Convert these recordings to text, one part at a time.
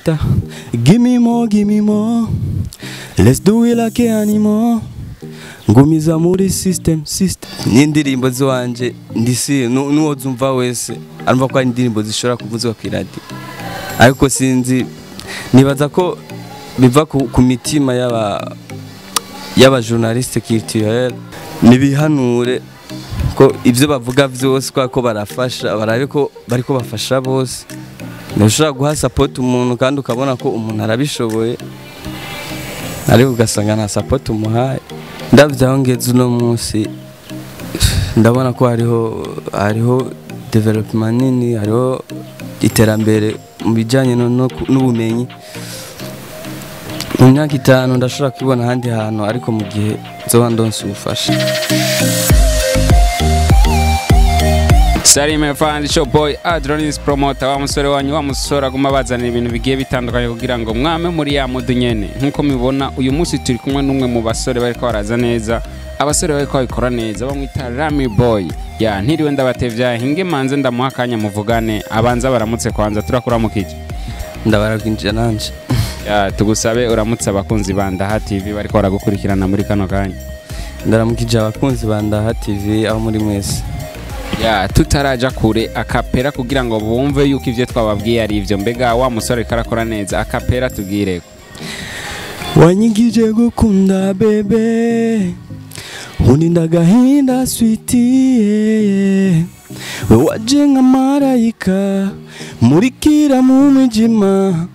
Better. Give me more, give me more. Let's do it like an animal. Ngumiza muri system, system. N'indirimbo ziwanje ndisi nuwo zumva wese arumva ko ari indirimbo zishobora kuvuzwa ku radio, ariko sinzi, nibaza ko biva ku mitima y'aba journaliste culturel. Nibihanure ko ivyo bavuga vyose ko barafasha, barabe ko bariko bafasha bose. Ntushobora guha support umuntu kandi ukabona ko umuntu arabishoboye, ariko ugasanga nta support umuhaye. Ndavye aho ngeze uno munsi, ndabona ko hariho development nini, hariho iterambere mu bijanye n'ubumenyi. Mu myaka 5 ndashobora kubibona ahandi hantu, ariko mu gihe nzoba ndonse ubufasha. Salim Fans, show boy Adronis promoter, wa musore wanyu, wa musore aguma bazanira ibintu bigiye bitandukanye kugira ngo mwame muri ya mudu nyene. Nkuko mubibona, uyu munsi turi kumwe n'umwe mu basore bariko baraza neza, abasore bariko babikora neza, bamwita Rami Boy. Ya ntiriwe ndabatevya, hinge manze ndamuha akanya muvugane, abanza baramutse kwanza. Turakuramukije. Ndabarakinjira nanje. Ya tugusabe uramutse abakunzi ba Ndaha TV bariko baragukurikirana muri kano kanya. Ndaramukije abakunzi ba Ndaha TV aho muri mwese. Ya tutaraja kure, akapera kugira ngo bumve yuko ivyo twababwiye ari ivyo. Mbega wa musore karakora neza, akapera tubwireko. Wanyigije gukunda bebe, uninda agahinda sweetie, we waje nka marayika murikira mu mwijima,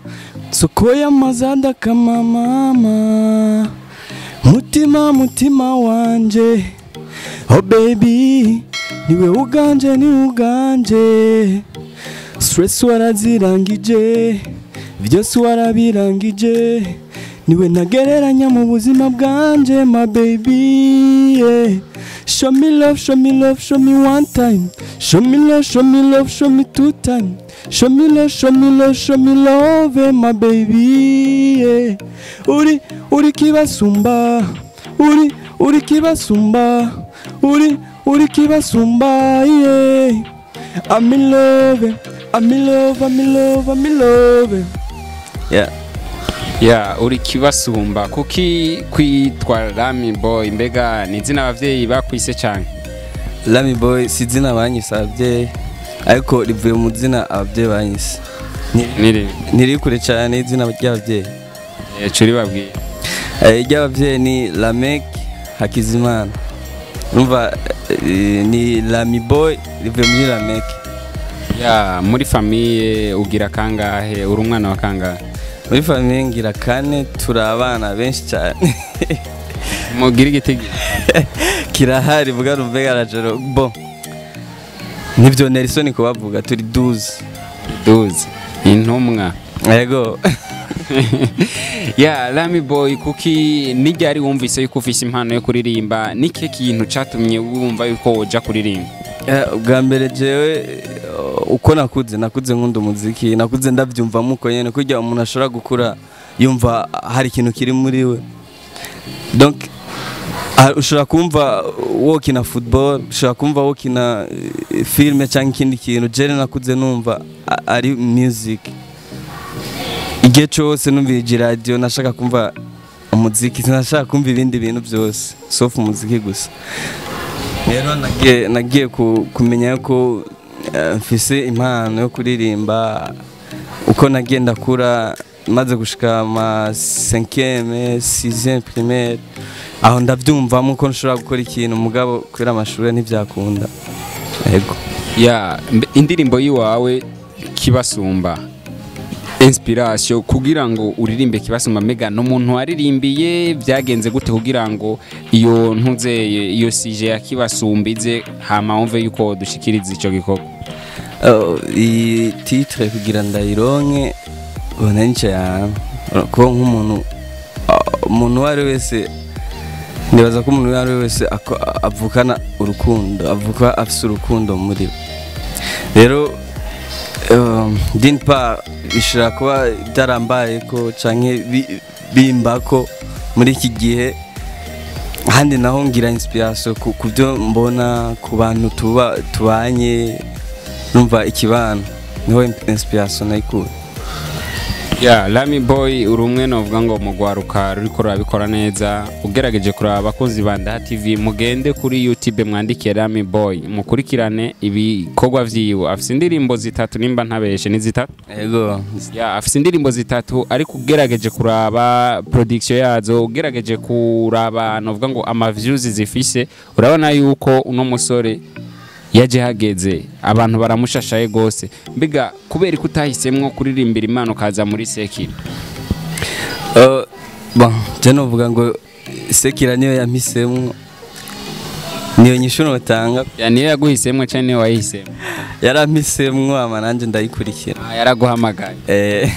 soko y'amazada kama mama, mutima mutima wanje, oh baby niwe uganje, ni uganje, stress warazirangije, vyose warabirangije, niwe nagereranya mu buzima bwanje, my baby, yeah. Show me love, show me love, show me one time. Show me love, show me love, show me two time. Show me love, show me love, show me love, my baby, yeah. Uri, uri kibasumba, uri, uri kibasumba, uri, uri kibasumba, yeah. I'm in love, I'm in love, I'm in love, I'm in love. Yeah. Ya uri kibasumba. Kuki kwitwa Rami Boy? Mbega ni izina abavyeyi bakwise cyane? Rami Boy si izina banyise abavyeyi, ariko rivuye mu zina abavyeyi banyise. Niri kure cyane izina ry'abavyeyi. Curi babwiye. Iry'abavyeyi ni Lamek Hakizimana. Numva ni Rami Boy rivuye muri Lamek. Ya muri famille ugira kangahe? Uri umwana wa kangahe? Muri famille ngira kane, turi abana benshi cyane. Mugira igitigi kirahari vuga rumbega rajoro. Bon, nivyo Nelson kubavuga, turi 12. 12 intumwa. Yego. Ya Rami Boy, kuki nijyari wumvise yuko ufise impano yo kuririmba? Nike kintu catumye wumva yuko woja kuririmba? Ubwa mbere jewe uko nakuze nkunda umuziki, nakuze ndavyumvamo uko nyene, kurya umuntu ashobora gukura yumva hari ikintu kiri muri we. Donc ushobora kumva wokina football, ushobora kumva wokina filme cyangwa ikindi kintu. Jewe nakuze numva ari music. Igihe cyose numvira radio nashaka kumva umuziki, sinashaka kumva ibindi bintu byose sauf umuziki gusa. Rero nagiye kumenya ko mfise impano yo kuririmba uko nagenda kura, maze gushika ma 5e 6e primaire, aho ndavyumvamo ko nshobora gukora ikintu, mugabo kubera amashuri ntivyakunda. Yego. Ya indirimbo yiwawe Kibasumba, inspiration kugira ngo uririmbe Kibasumba, mega no muntu waririmbiye byagenze gute kugira ngo iyo ntuze iyo sije ya Kibasumbize hama wumve yuko dushikiriza ico gikorwa? I titre kugira ndayironke bonenche ya ko nk'umuntu, umuntu wari wese, nibaza ko umuntu wari wese avukana urukundo, avuka afise urukundo muri we. Rero d'une part bishobora kuba byarambaye ko canke bimbako muri iki gihe, ahandi naho ngira inspiration ku byo mbona ku bantu tubanye, numva ikibano niho inspiration nayikura. Ya Lami Boy, uri umwe novuga ngo mugwaruka ruriko rurabikora neza. Ugerageje kuraba, abakunzi ba Ndaha TV, mugende kuri YouTube mwandike Lami Boy, mukurikirane ibikorwa vyiwe. Afise indirimbo zitatu, nimba ntabeshe ni zitatu. Ego. Ya, afise indirimbo zitatu, ariko ugerageje kuraba production yazo, ugerageje kuraba novuga ngo ama views zifise, urabona yuko uno musore yaje hageze, abantu baramushashaye gose. Mbega kubera ko utahisemwo kuririmbira Imana ukaza muri secular? Bon, je novuga ngo secular niyo yampisemwo, niyo nyishu notanga. Ya, niyo yaguhisemwo canke niyo wayihisemwo? Yarampisemwo, ama nanje ndayikurikira. Ah, yaraguhamagaye. Eh.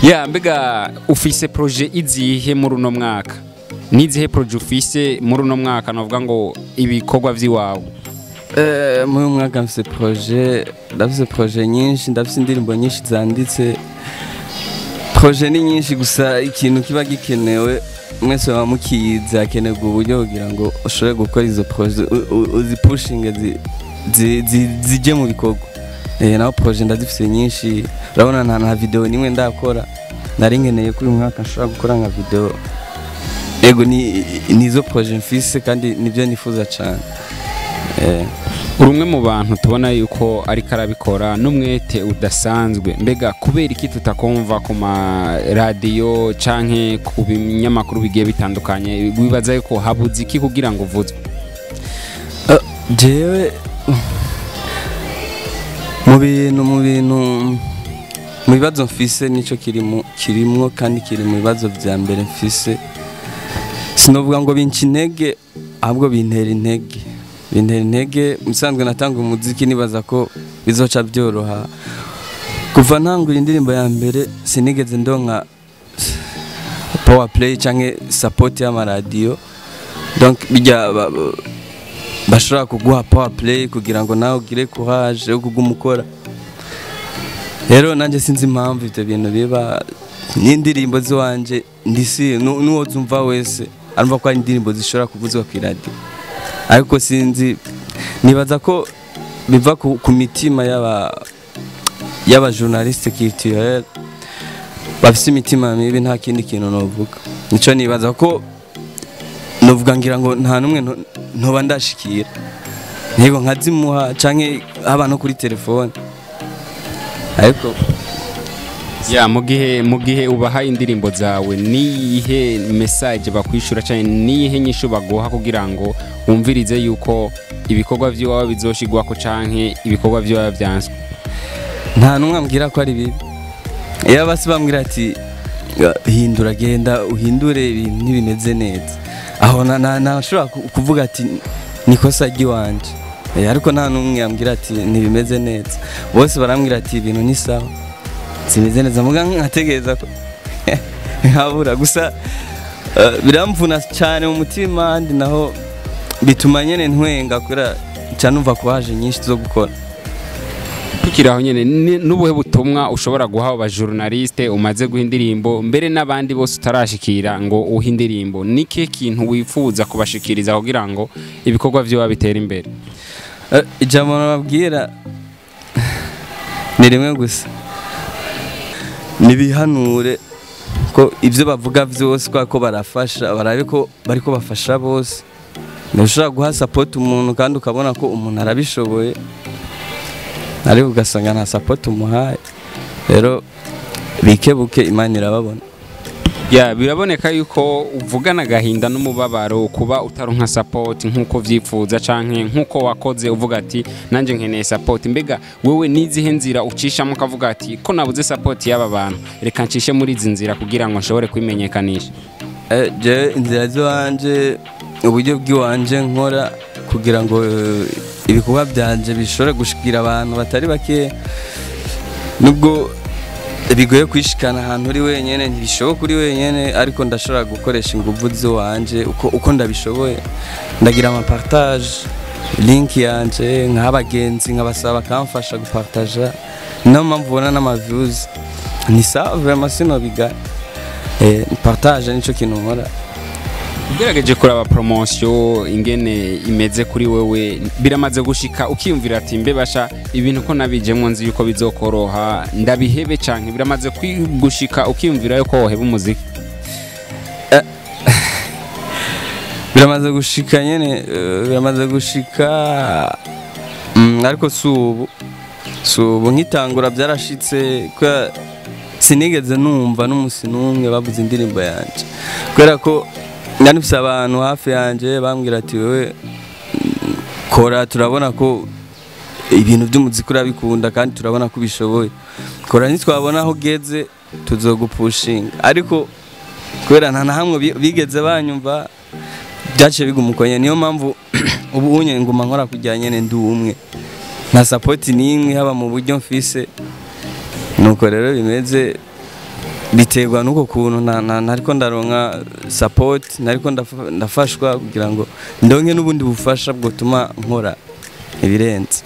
Ya, mbega ufise projet izihe muri uno mwaka? Nizihe projet ufise muri uno mwaka, novuga ngo ibikorwa vy'iwawe? Muri uyu mwaka mfise projet, ndafise projet nyinshi, ndafise indirimbo nyinshi zanditse. Projet ni nyinshi, gusa ikintu kiba gikenewe mwese muba mukizi, hakenerwa uburyo kugira ngo ushobore gukora izo projet, uzipushinge zije mu bikorwa. Naho projet ndazifise nyinshi. Urabona nta video nimwe ndakora, nari nkeneye kuri uyu mwaka nshobora gukora nka video. Ego, ni nizo projet mfise kandi nibyo nifuza cane. Uri umwe mu bantu tubona yuko ariko arabikora n'umwete udasanzwe. Mbega kubera iki tutakumva ku maradiyo canke ku binyamakuru bigiye bitandukanye? Wibaza yuko habuze iki kugira ngo uvuzwe? Jewe mu bibazo mfise nico kirimo, kirimwo kandi kiri mu bibazo vya mbere mfise. Sinovuga ngo binca intege, ahubwo bintera intege, bintera intege. Musanzwe natanga umuziki nibaza ko bizoca byoroha. Kuva ntangura indirimbo ya mbere sinigeze ndonka power play canke support y'amaradiyo. Donc bijya bashobora kuguha power play kugira ngo nawe ugire courage yo kuguma ukora. Rero nanjye sinzi impamvu ibyo bintu biba. N'indirimbo ziwanje ndisi n'uwo zumva wese arumva ko ari indirimbo zishobora kuvuzwa ku iradiyo, ariko sinzi, nibaza ko biva ku mitima y'aba journaliste culturel bafise imitima mibi. Nta kindi kintu novuga, nico nibaza ko novuga. Ngira ngo nta numwe ntoba ndashikira, ntego nkazimuha canke haba no kuri telefone, ariko Ya, mu gihe ubaha indirimbo zawe, niyihe message bakwishura canke niyihe nyishu baguha kugira ngo wumvirize yuko ibikorwa vy'iwawe bizoshigwako canke ibikorwa vy'iwawe vyanswe? Nta numwe ambwira ko ari bibi. Iyo basi bambwira ati: "Hindura, genda uhindure, ibintu ntibimeze neza", aho nashobora kuvuga ati nikosa ry'iwanje. Ariko nta n'umwe yambwira ati ntibimeze neza. Bose barambwira ati ibintu ni sawa, zimeze neza, muga nkategereza ko nkabura. Gusa biramvuna cyane mu mutima, andi naho bituma nyene ntwenga kubera nca numva courage nyinshi zo gukora. Tukiri aho nyene, n'ubuhe butumwa ushobora guha aba journaliste umaze guha indirimbo, mbere n'abandi bose utarashikira ngo uhe indirimbo? Nike kintu wifuza kubashikiriza kugira ngo ibikorwa vyiwe bitere imbere? Ijambo nababwira ni rimwe gusa: nibihanure ko ibyo bavuga byose kwa ko barafasha, barabe ko bariko bafasha bose. Ntushobora guha support umuntu kandi ukabona ko umuntu arabishoboye, ariko ugasanga nta support umuhaye. Rero bikebuke, Imana irababona. Ya, biraboneka yuko uvugana agahinda n'umubabaro kuba utaronka support nk'uko vyifuza canke nk'uko wakoze uvuga ati nanje nkeneye support. Mbega wewe nizihe nzira ucishamo ukavuga ati ko nabuze support y'aba bantu, reka ncishe muri izi nzira kugira ngo nshobore kwimenyekanisha? Jewe inzira z'iwanje, uburyo bw'iwanje nkora kugira ngo ibikorwa byanje bishobore gushikira abantu batari bake, nubwo bigoye kwishikana ahantu uri wenyene, ntibishoboka uri wenyene, ariko ndashobora gukoresha inguvu z'iwanje uko ndabishoboye. Ndagira ama partage link yanje nk'abagenzi, nkabasaba bakamfasha gupartaja. Niyo mpamvu ubona n'ama views ni sawa, vraiment sinobiga. Partage nico kintu nkora. Ugerageje kuraba promotion ingene imeze kuri wewe, biramaze gushika ukiyumvira ati mbe basha ibintu ko nabijemwo nzi yuko bizokoroha ndabihebe, canke biramaze gushika ukiyumvira yuko woheba umuziki? Biramaze gushika nyene, biramaze gushika, ariko subu nkitangura byarashitse, kubera sinigeze numva n'umusi n'umwe bavuze indirimbo yanje, kubera ko nari mfise abantu hafi yanje bambwira ati wewe kora, turabona ko ibintu by'umuziki urabikunda kandi turabona ko ubishoboye, kora nitwabona aho ugeze tuzogupushinga. Ariko kubera nta na hamwe bigeze banyumva, byaciye biguma uko nyene. Niyo mpamvu ubu unye nguma nkora kujya nyene ndi umwe, nta support n'imwe haba mu buryo mfise. Nuko rero bimeze, biterwa nuko kuntu nariko ndaronka support, nariko ndafashwa kugira ngo ndonke n'ubundi bufasha bwotuma nkora ibirenze.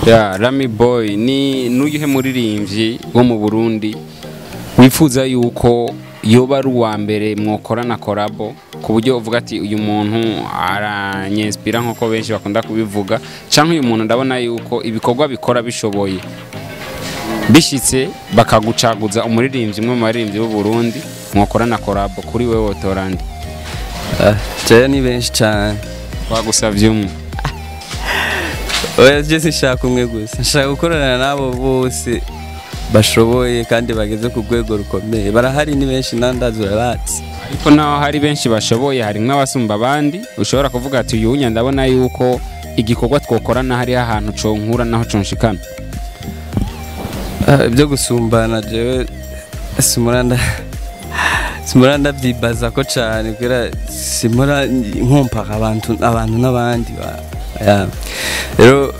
Ya Rami Boy, ni n'uyuhe muririmbyi wo mu Burundi wifuza yuko yoba ari uwa mbere mwokorana collabo, ku buryo uvuga ati uyu muntu aranyinspira nkuko benshi bakunda kubivuga, canke uyu muntu ndabona yuko ibikorwa bikora bishoboye, bishitse bakagucaguza umuririmbyi umwe mu baririmbyi b'u Burundi mwokorana collabo, kuri wewe wotora nde? Jewe ni benshi cane. Twagusavye umwe. Oya, je sinshaka umwe gusa, nshaka gukorana n'abo bose bashoboye kandi bageze ku rwego rukomeye. Barahari ni benshi, nandazi urabatse. Ariko naho hari benshi bashoboye, hari nk'abasumba abandi ushobora kuvuga ati uyu wunya ndabona yuko igikorwa twokorana hari ahantu conkura naho conshikana. Ibyo gusumbana jewe simura ndavyibaza ko cane, kubera simura nkompaka abantu n'abandi Rero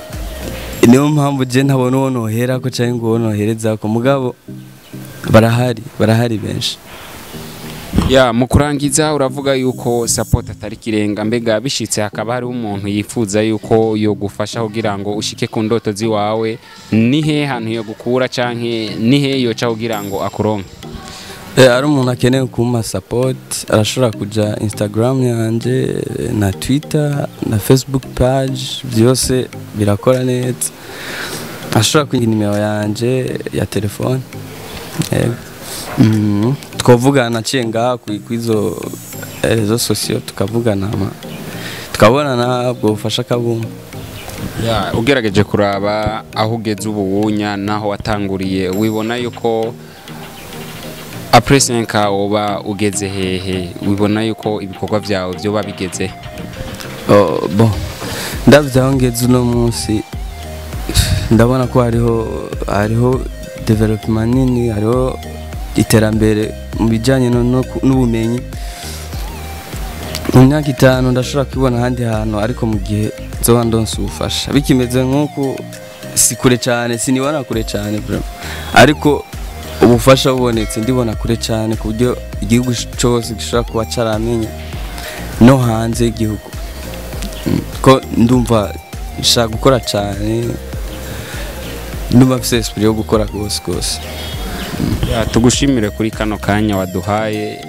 niyo mpamvu je ntabona uwo noherako canke ngo uwo noherezako, mugabo barahari benshi. Ya, mu kurangiza uravuga yuko support atari kirenga, mbega bishitse hakaba hari umuntu yifuza yuko yogufasha kugira ngo ushike ku ndoto ziwawe, nihe hantu yo gukura canke nihe yoca kugira ngo akuronke? Ari umuntu akeneye kumpa support arashobora kuja Instagram yanje na Twitter na Facebook page, byose birakora neza. Ashobora kugira nimero yanje ya telefone. Twavugana aciye ngaha kwizo réseaux sociaux, tukavugana tukabonana, ubwo bufasha kabumva. Ya, ugerageje kuraba aho ugeze ubu wunya naho watanguriye, wibona yuko après 5 ans uba ugeze hehe? Wibona yuko ibikorwa byawe byoba bigeze? Oh, bon, ndavye aho ngeze uno munsi, ndabona ko hariho development nini, hariho iterambere mu bijanye n'ubumenyi. Mu myaka 5 ndashobora kubona ahandi hantu, ariko mu gihe nzoba ndonse ubufasha bikimeze nk'uko, si kure cyane, sinibona kure cyane vraiment, ariko ubufasha bubonetse ndibona kure cyane, ku buryo igihugu cyose gishobora kuba caramenya no hanze y'igihugu. Ko ndumva nshaka gukora cyane, ndumva mfise esprit yo gukora gose gose. Ya, tugushimire kuri kano kanya waduhaye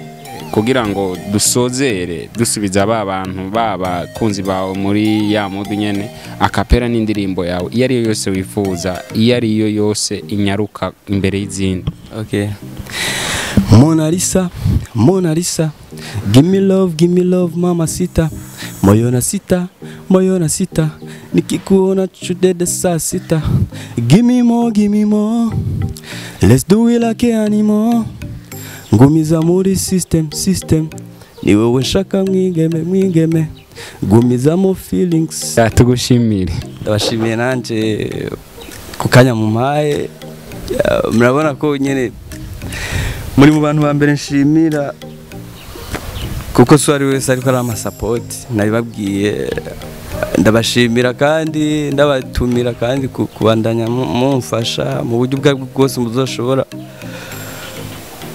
kugira ngo dusozere dusubiza ba bantu babakunzi bawe muri ya mudu nyene akapera n'indirimbo yawe iyo ari yo yose wifuza, iyo ari yo yose inyaruka imbere y'izindi. Okay. Mona Lisa, Mona Lisa, give me love, give me love, mama sita, moyona sita, moyona sita, nikikuona chudede saa sita, give me more, give me more, let's do it like an animal, ngumiza muri system, system, ni wewe nshaka mwigeme, mwigeme, gumiza mu feelings. Tugushimire. Ndabashimiye nanje ku kanya mumpaye. Murabona ko nyene muri mu bantu ba mbere nshimira, kuko so ari wese ariko ari ama support nabibabwiye. Ndabashimira kandi ndabatumira kandi kubandanya mumfasha mu buryo ubwo bwose muzoshobora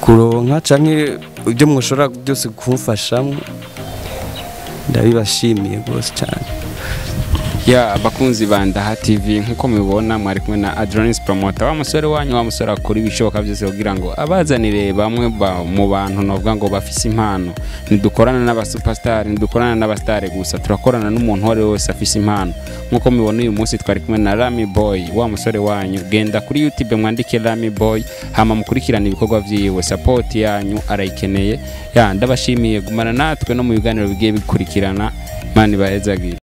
kuronka canke ibyo mwoshobora byose kumfashamo, ndabibashimiye rwose cyane. Ya abakunzi ba Ndaha TV, nkuko mubibona mwari kumwe na Adronis Promoter, wa musore wanyu, wa musore akora ibishoboka byose kugira ngo abazanire bamwe mu bantu novuga ngo bafise impano. Ntidukorana n'aba superstar, ntidukorana n'abastar gusa, turakorana n'umuntu uwo ari we wese afise impano. Nkuko mubibona uyu munsi twari kumwe na Rami Boy, wa musore wanyu. Genda kuri YouTube mwandike Rami Boy, hama mukurikirane ibikorwa vyiwe, support yanyu arayikeneye. Ya, ndabashimiye, gumana natwe no mu biganiro bigiye bikurikirana. Imana ibahezagire.